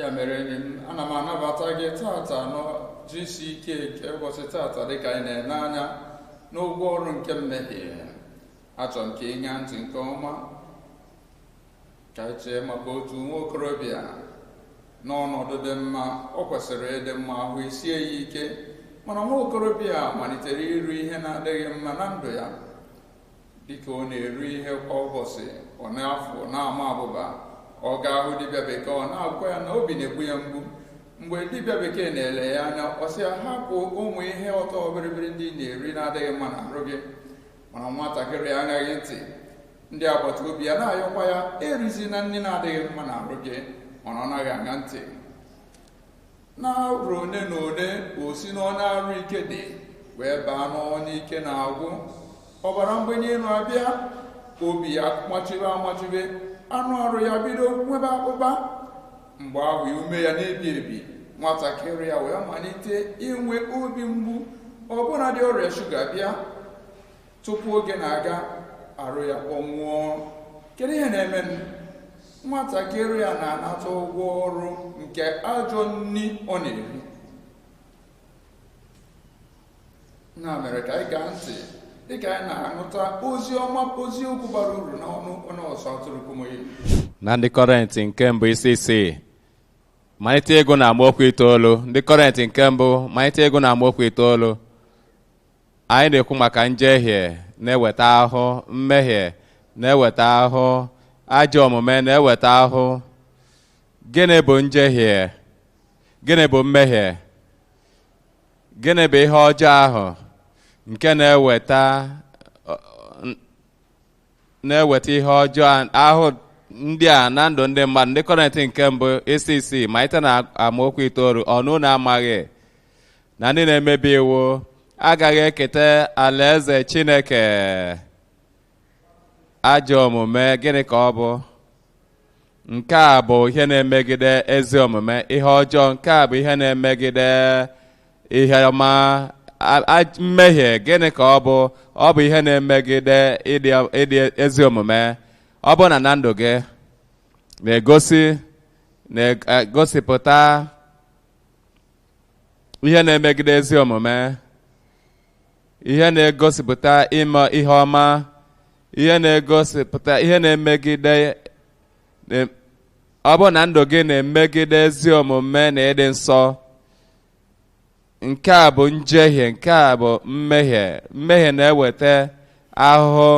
Ya mere, enyi m, ana m anabata gị tata n'GCK nke ụbọchị tata dịka anyị na-ene anya n'ụgwọ ọrụ nke mmehie. Achọrọ m ka ị ṅaa ntị nke ọma ka anyị chee maka otu nwa okorobịa n'ọnọdụ dị mma. Ọ kwesịrị ịdị mma, ahụ esie ya ike, mana nwa okorobịa malitere iri ihe na-adịghị mma na ndụ ya. Dịka ọ na-eri ihe kwa ụbọchị, ọ na-afụ na-ama abụba. Ọ ga-ahụ dibịa bekee, ọ na-agwa ya na obi na-egbu ya mgbu. Mgbe dibịa bekee na-ele ya anya, ọ sị ya hapụ ụmụ ihe ọtọ bịrịbịrị ndị na-eri na-adịghị mma na arụ gị. Mana nwatakịrị aṅaghị ntị. Ndị agbata obi ya na-ayọkwa ya erizina nri na-adịghị mma na arụ gị, mana ọ naghị aṅa ntị. Na-arụ one na one, o si n'ọnụ arụ ike dị wee baa n'ọnụ ike na-agwụ. Ọbara mgbali elu abịa, obi ya machibe amachibe, anụ arụ ya bido nwebe akpụkpa. Mgbe ahụ ume ya na-ebi ebi, nwatakịrị ya wee malite inwe obi mgbu, ọbụna dị ọrịa shuga bịa. Tupu oge na-aga, arụ ya kpọnwụọ. Kedu ihe na-eme? Nwatakịrị ya na-anata ụgwọ ọrụ nke ajọ nri ọ na-eri. Ya mere ka anyị gaa ntị dịka anyị na-anụta ozi ọma, ozi okwu bara uru n'ọnụ onye ọzọ atụrụ Kumuyi. Na Ndị Kọrịntị nke mbụ isi 6, malite ịgụ na amaokwu 9. Ndị Kọrịntị nke mbụ, malite ịgụ na amaokwu 9. Anyị na-ekwu maka njehie na-eweta ahụ, mmehie na-eweta ahụ, ajọ omume na-eweta ahụ. Gịnị bụ njehie? Gịnị bụ mmehie? Gịnị bụ ihe ọjọọ ahụ nke na-eweta ihe ọjọọ ahụ ndị a na ndụ ndị mmadụ? Ndị Kọrịntị nke mbụ isi 6, malite na amaokwu 9. Ọnụ na-amaghị na ndị na-emebi iwu agaghị eketa alaeze Chineke. Ajọ omume, gịnị ka ọ bụ? Nke a bụ ihe na-emegide ezi omume. Ihe ọjọọ, nke a bụ ihe na-emegide ihe ọma. Mmehie, gịnị ka ọ bụ? Ọ bụ ihe na-emegide ịdị ezi omume. Ọ bụ na ndụ gị na-egosipụta ihe na-emegide ezi omume, ihe na-egosipụta ime ihe ọma, ihe na-egosipụta ihe na-emegide. Ọ bụ na ndụ gị na-emegide ezi omume na ịdị nsọ, nke a bụ njehie, nke a bụ mmehie. Mmehie na-eweta ahụhụ.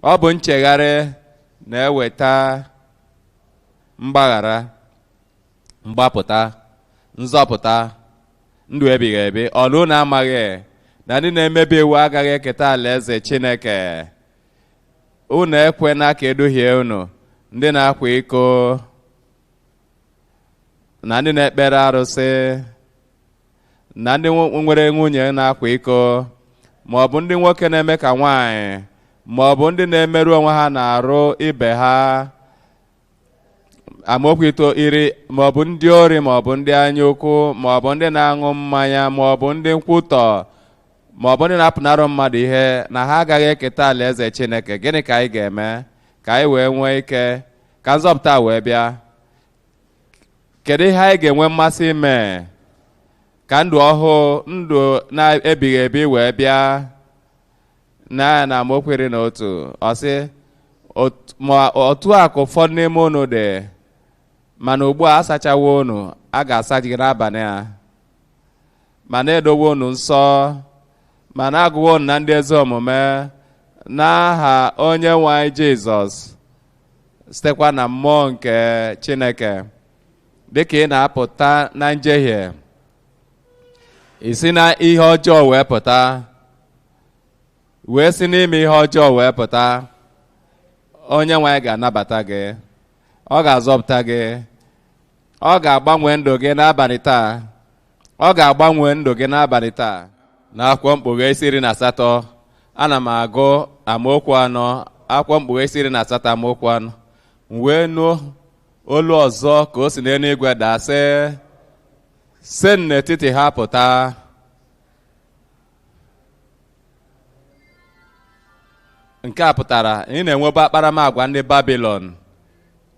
Ọ bụ nchegharị na-eweta mgbaghara, mgbapụta, nzọpụta, ndụ ebighị ebi. Ọnụ na-amaghị na ndị na-emebi iwu agaghị eketa alaeze Chineke. Unu ekwena ka eduhie unu. Ndị na-akwa iko na ndị na-ekpere arụsị na ndị nwere nwunye na-akwa iko, ma ọ bụ ndị nwoke na-eme ka nwaanyị, ma ọ bụ ndị na-emerụ onwe ha na-arụ ibe ha. Amaokwu 10, ma ọ bụ ndị ori, ma ọ bụ ndị anya ukwu, ma ọ bụ ndị na-aṅụ mmanya, ma ọ bụ ndị nkwutọ, ma ọ bụ ndị na-apụnarụ mmadụ ihe, na ha agaghị eketa alaeze Chineke. Gịnị ka anyị ga-eme ka anyị wee nwee ike ka nzọpụta wee bịa? Kedu ihe anyị ga-enwe mmasị ime ka ndụ ọhụụ, ndụ na-ebighị ebi wee bịa? Na na amaokwu 11, ọ sị, ma otu a ka ụfọdụ n'ime unu dị, mana ugbu a asachawo unu. A ga-asa gị n'abalị a, ma na-edowe unu nsọ, ma na-agụwo unu na ndị ezi omume n'aha Onye nwe anyị Jizọs, sitekwa na mmụọ nke Chineke. Dịka ị na-apụta na njehie, isi na ihe ọjọọ wee pụta, wee si n'ime ihe ọjọọ wee pụta, Onye nwe anyị ga-anabata gị, ọ ga-azọpụta gị, ọ ga-agbanwe ndụ gị n'abalị taa. Ọ ga-agbanwe ndụ gị n'abalị taa. N'akwụkwọ Mkpughe isi 18, ana m agụ amaokwu 4. Akwụkwọ Mkpughe isi 18, amaokwu 4. M wee nụ olu ọzọ ka o si n'eluigwe daa, sị, si n'etiti ha pụta. Nke a pụtara ị na-enwebe akparamagwa ndị Babilọn,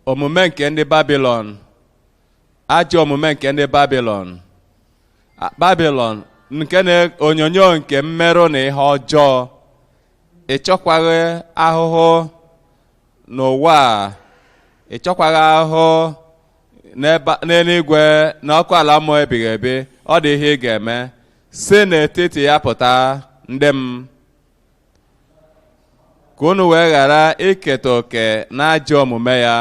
omume nke ndị Babilọn. Ajọ omume nke ndị Babilọn, Babilọn nke na onyonyo nke mmerụ na ihe ọjọọ. Ị chọkwaghị ahụhụ n'ụwa a, ị chọkwaghị ahụhụ n'eluigwe na ọkụ ala mmụọ ebighị ebi. Ọ dị ihe ị ga-eme: si n'etiti ya pụta, ndị m, ka unu wee ghara iketa oke n'ajọ omume ya,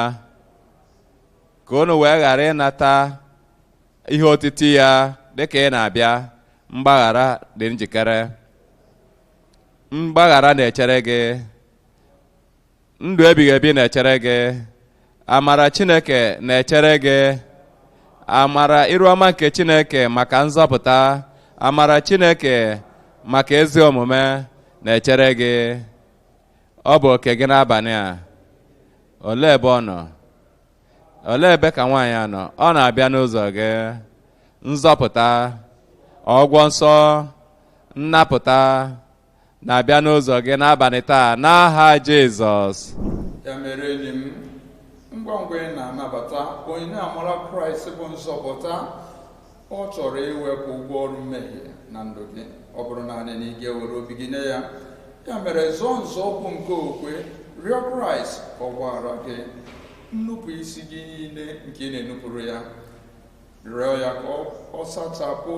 ka unu wee ghara ịnata ihe otiti ya. Dịka ị na-abịa, mgbaghara dị njikere, mgbaghara na-echere gị, ndụ ebighị ebi na-echere gị, amara Chineke na-echere gị, amara iru ọma nke Chineke maka nzọpụta, amara Chineke maka ezi omume na-echere gị. Ọ bụ oke gị n'abalị a. Olee ebe ọ nọ? Olee ebe ka nwaanyị a nọ? Ọ na-abịa n'ụzọ gị. Nzọpụta, ọgwọ nsọ, nnapụta na-abịa n'ụzọ gị n'abalị taa n'aha Jizọs. Ya mere, enyi m, ngwa ngwa ị na-anabata onyinye amara Kraịst bụ nzọpụta, ọ chọrọ iwepụ ụgwọ ọrụ mmehie na ndụ gị, ọ bụrụ naanị na ị ga-ewere obi gị nye ya. Ya mere, zọọ nzọụkwụ nke okwukwe, rịọ Kraịst ka ọ gbaghara gị nnupụ isi gị niile nke ị na-enupụrụ ya. Rịọ ya ka ọ sachapụ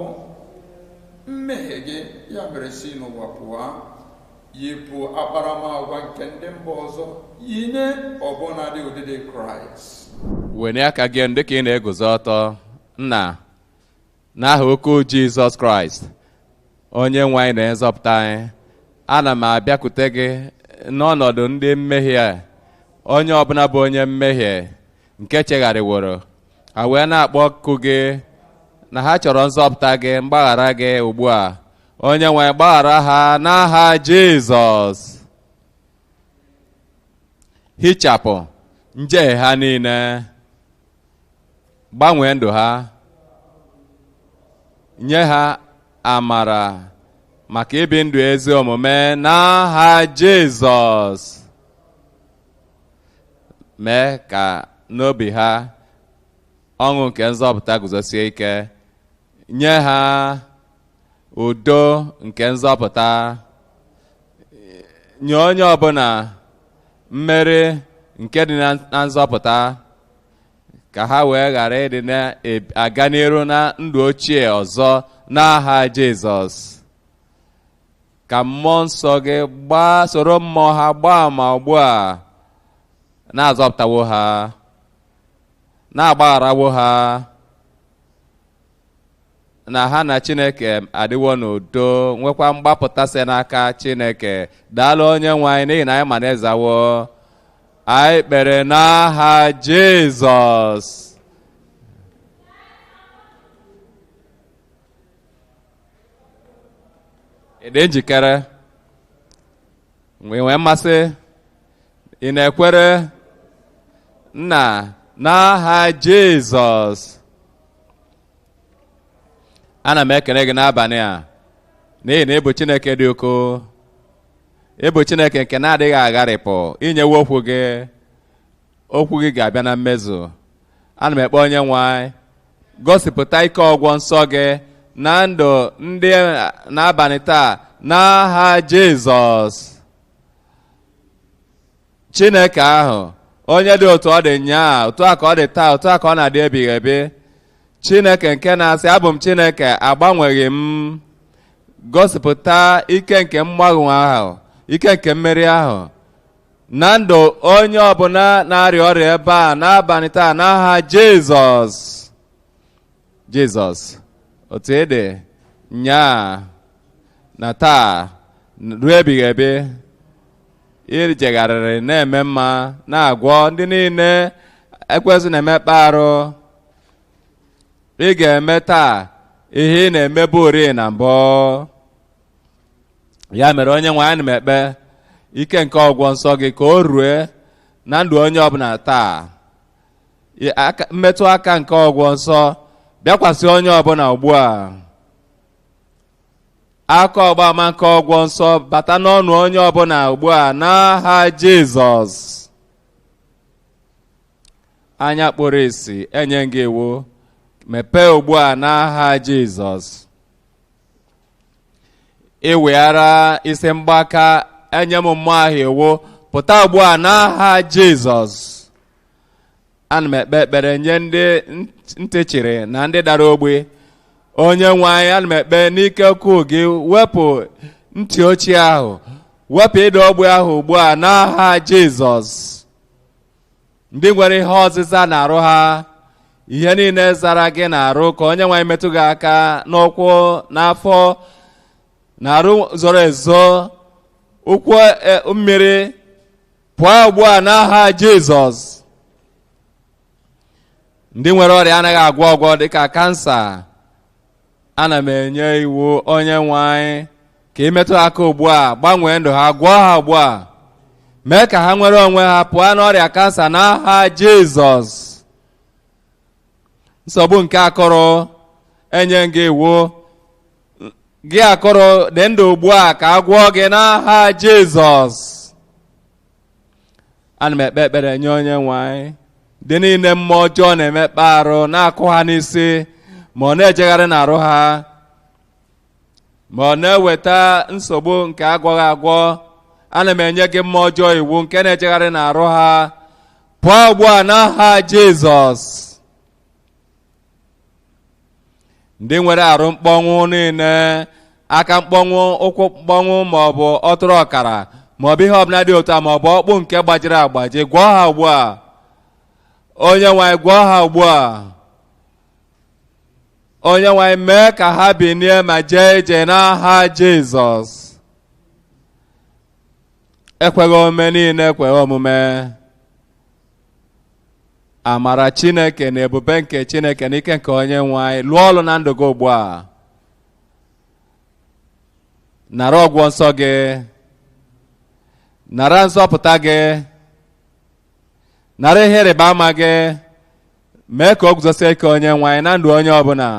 mmehie gị. Ya mere, si n'ụwa pụọ, yipụ akparamagwa nke ndị mba ọzọ, yinye ọbụnadị ụdịdị Kraịst. Wenye aka gị elu dịka ị na-eguzo ọtọ. Nna, n'aha ukwu Jizọs Kraịst, onye nwe anyị na-ezọpụta anyị, ana m abịakwute gị n'ọnọdụ ndị mmehie a. Onye ọbụla bụ onye mmehie nke chegharịworo, ha wee na-akpọku gị na ha chọrọ nzọpụta gị, mgbaghara gị ugbu a. Onye nwe, gbaghara ha n'aha Jizọs. Hichapụ njehie ha niile, gbanwee ndụ ha, nye ha amara maka ibi ndụ ezi omume n'aha Jizọs. Mee ka n'obi ha ọṅụ nke nzọpụta guzosie ike, nye ha udo nke nzọpụta, nye onye ọbụla mmeri nke dị na nzọpụta, ka ha wee ghara ịdị na-aga n'iru na ndụ ochie ọzọ n'aha Jizọs. Ka mmụọ nsọ gị gbaa, soro mmụọ ha gbaa ama ugbu a na-azọpụtawo ha, na-agbagharawo ha, na ha na Chineke adịwo n'udo, nwekwa mgbapụta si n'aka Chineke. Daalụ, onye nwe anyị, n'ihi na anyị ma na ịzawo anyị kpere n'aha Jizọs. Ị dị njikere? Nwee mmasị? Ị na-ekwere? Nna, n'aha Jizọs, ana m ekele gị n'abalị a n'ihi na ị bụ Chineke dị ukwuu. Ị bụ Chineke nke na-adịghị agharịpụ. Inyewe okwu gị, okwu gị ga-abịa na mmezu. Ana m ekpe, onye nwe anyị, gosipụta ike ọgwọ nsọ gị na ndụ ndị n'abalị taa n'aha Jizọs. Chineke ahụ onye dị otu ọ dị nyaa, otu a ka ọ dị taa, otu a ka ọ na-adị ebighị ebi, Chineke nke na-asị, "Abụ m Chineke, agbanweghị m," gosipụta ike nke mgbanwe ahụ, ike nke mmeri ahụ na ndụ onye ọbụla na-arịa ọrịa ebe a n'abalị taa n'aha Jizọs. Jizọs, otu ị dị nyaa na taa ruo ebighị ebi, ijegharịrị na-eme mma, na-agwọ ndị niile ekwesị na-emekpa arụ. Ị ga-eme taa ihe ị na-emebu ori na mbụ. Ya mere, onye nwe anyị, m ekpe ike nke ọgwọ nsọ gị ka o rue na ndụ onye ọbụla taa. Mmetụ aka nke ọgwọ nsọ bịakwasị onye ọbụla ugbu a. Aka ọgbama nke ọgwọ nsọ bata n'ọnụ onye ọbụla ugbu a n'aha Jizọs. Anya kpụrụ isi, enye gị iwu. Mepee ugbu a n'aha Jizọs. Iweghara isi mgbaka, enye m mmụọ ahụ iwu, pụta ugbu a n'aha Jizọs. Ana m ekpe ekpere nye ndị ntị chịrị na ndị dara ogbi. Onye nwe anyị, ana m ekpe n'ike ukwu gị, wepụ ntị ochie ahụ, wepụ ịda ogbi ahụ ugbu a n'aha Jizọs. Ndị nwere ihe ọzịza na-arụ ha, ihe niile zara gị na-arụ, ka onye nwe anyị metụ gị aka n'ụkwụ, n'afọ, na-arụ zoro ezo, ụkwụ mmiri, pụọ ugbu a n'aha Jizọs. Ndị nwere ọrịa anaghị agwọ ọgwọ dịka kansa, ana m enye iwu, onye nwe anyị, ka ị metụ aka ugbu a, gbanwee ndụ ha, gwọọ ha ugbu a, mee ka ha nwere onwe ha pụọ n'ọrịa kansa n'aha Jizọs. Nsogbu nke akụrụ, enye gị iwu, gị akụrụ dị ndụ ugbu a, ka a gwọọ gị n'aha Jizọs. Ana m ekpe ekpere nye onye nwe anyị, ndị niile mmụọ ọjọọ na-emekpa arụ, na-akụ ha n'isi, ma ọ na-ejegharị n'arụ ha, ma ọ na-eweta nsogbu nke agwọghị agwọ, ana m enye gị mmụọ ọjọọ iwu nke na-ejegharị n'arụ ha, pụọ ugbu a n'aha Jizọs. Ndị nwere arụ mkpọnwụ niile, aka mkpọnwụ, ụkwụ mkpọnwụ, ma ọ bụ ọtụrụ ọkara, ma ọ bụ ihe ọbụla dị otu a, ma ọ bụ ọkpụ nke gbajiri agbaji, gwọọ ha ugbu a. Onye nwe anyị, gwọọ ha ugbu a. Onye nwe anyị, mee ka ha binie ma jee ije n'aha Jizọs. Ekweghị omume niile ekweghị omume. Amara Chineke na ebube nke Chineke na ike nke onye nwe anyị lụọ ọlụ na ndụ gị ugbu a. Nara ọgwụ nsọ gị, nara nzọpụta gị, nara ihe ịrịba ama gị, mee ka o guzosie ike, onye nwe anyị, na ndụ onye ọbụla.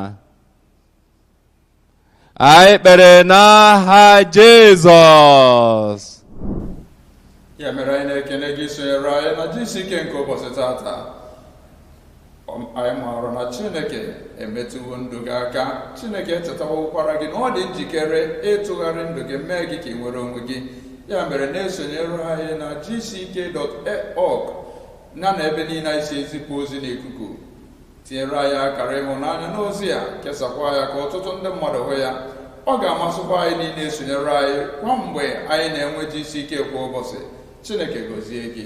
Anyị kpere n'aha Jizọs. Ya mere anyị na-ekene gị sonyere anyị na jisi ike nke ụbọchị tata. Anyị maara na Chineke emetụwo ndụ gị aka. Chineke echetawokwara gị na ọ dị njikere ịtụgharị ndụ gị, mee gị ka ị nwere onwe gị. Ya mere na-esonyere anyị na gck.org na na ebe niile anyị si ezipụ ozi n'ikuku. Tinyere anyị akara ịhụnanya n'ozi a, kesakwa ya ka ọtụtụ ndị mmadụ hụ ya. Ọ ga-amasịkwa anyị niile esonyere anyị kwa mgbe anyị na-enwe jisi ike kwa ụbọchị. Chineke gọzie gị.